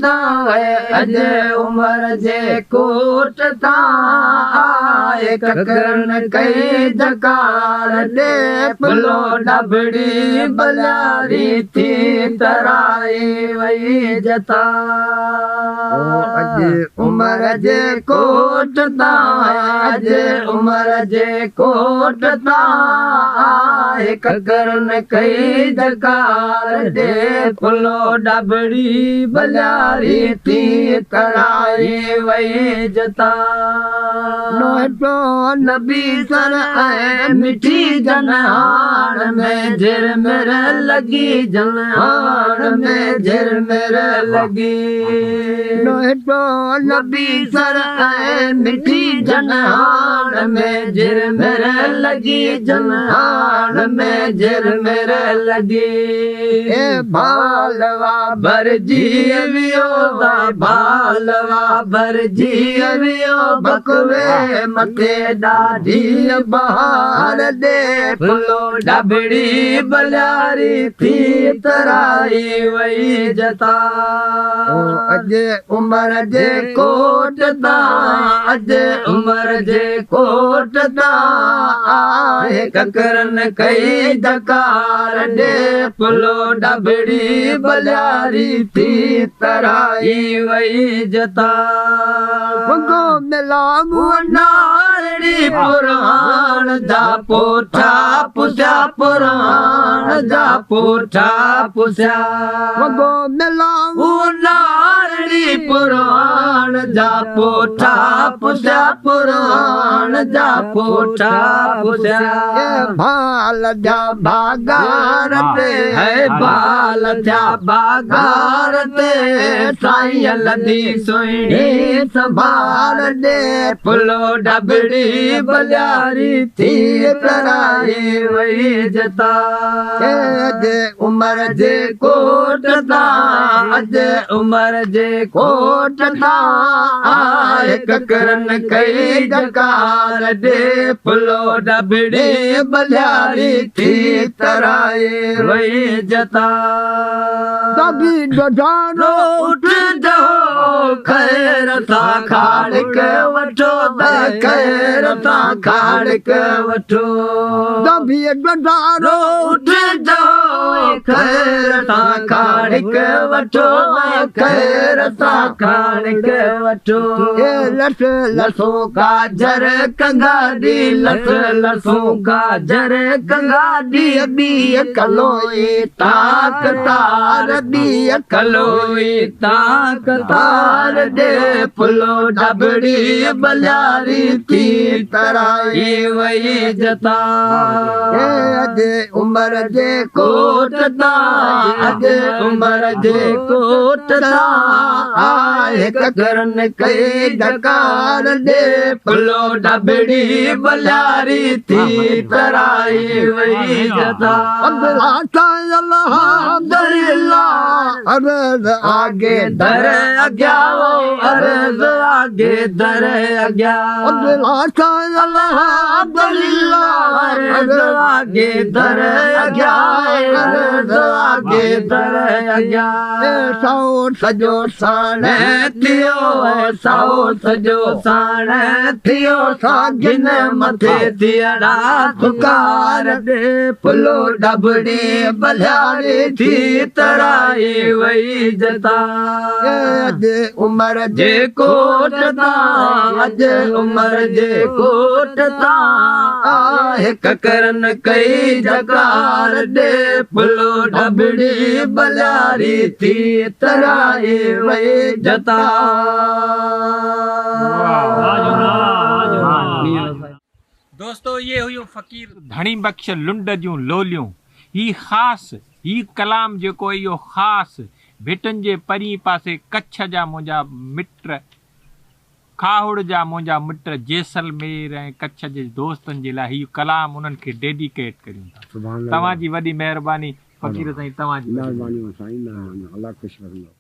تان اڄ عمر جي ڪوٽ تان آهي ڪڪرن ڪئي جڪار ڏي پلو ڊڀڙي بلاري ٿي ترائي وئي جتا. اڄ عمر جي ڪوٽ تان اڄ عمر جي ڪوٽ تان آهي ڪڪرن ڪئي جڪار ڏي پلو ڊڀڙي بلاري ٿي ترائي وئي جتا. نوٽو نبي سر ۽ مٺي جنهاڻ ۾ جهرمر لڳي جنهاڻ ۾ جهرمر لڳي. نوٽو نبي سر ۽ مٺي جنهاڻ ۾ جهرمر لڳي جنهاڻ ۾ جهرمر لڳي. ڀالوا ڀرجي ويو ڀالوا ڀرجي ويو بڪوي مٿي ڏاڍي بهار ڏي پلو ڊڀڙي بلاري ٿي ترائي وئي جتا. اڄ عمر جي ڪوٽ تان اڄ عمر جي ڪوٽ تان آهي ڪڪرن ڪئي جڪار ڏي پلو ڊڀڙي بلاري ٿي ترائي وئي جتا. ملا نارڙي پراڻ جا پوٺا پسيا پراڻ جا پوٺا پسيا. ملا نارڙي پراڻ جا پوٺا پسيا پراڻ جا پوٺا پسيا. ڀال جا باگار تي هي ڀال جا باگار تي سائين لڌي سهڻي سنڀال ڏي پلو ڊڀڙي بلاري ٿي ترائي وئي جتا. اڄ عمر جي ڪوٽ تان اڄ عمر جي ڪوٽ تان آهي ڪڪرن ڪئي جڪار ڏي پلو ڊڀڙي بلاري ٿي ترائي وئي جتا. اٺ جهو خير سان کاڙڪ وٺو ته خير سان کاڙڪ وٺو. اٺ جهو خير سان کاڙڪ وٺو خير سان کاڙڪ وٺو. لس لسو گاجر ڪنگاڏي لس لسو گاجر ڪنگاڏي ٻي ڪلوئي تاڪ تار ٻي ڪلوئي تاڪ تار ڏي پلو ڊڀڙي بلاري ٿي ترائي وئي جتا. اڄ عمر جي ڪوٽ تان اڄ عمر جي ڪوٽ تان آهي ڪڪرن ڪئي جڪار ڏي پلو ڊڀڙي بلاري ٿي ترائي وئي جتا. آگي در اڳيان عرض آگي در اڳيان عرض آگي در اڳيان عرض آگي در اڳيان. سائو سڄو ساڻ ٿيو سائو سڄو ساڻ ٿيو ساگن مٿي ٿيڙا ٿڪار ڏي پلو ڊڀڙي بلاري ٿي ترائي وئي جتا. اڄ عمر جي ڪوٽ تان اڄ عمر جي ڪوٽ تان آهي ڪڪرن ڪئي جڪار ڏي پلو ڊڀڙي بلاري ٿي ترائي وئي جتا. دوستو اهي هيون فقير ڌڻي بخش لنڊ جون لوليون. هي خاص هي ڪلام جيڪو اهو خاص ڀٽن جي پرين پاسي ڪڇ جا منهنجا مٽ کاهوڙ جا منهنجا مٽ جيسلمير ۽ ڪڇ جي دوستن جي لاء هي ڪلام انهن کي ڊيڊيڪيٽ ڪريون ٿا. توهان جي وڏي مهرباني فقير سائين توهان جي وڏي مهرباني سائين مهرباني الله خوش رکندو.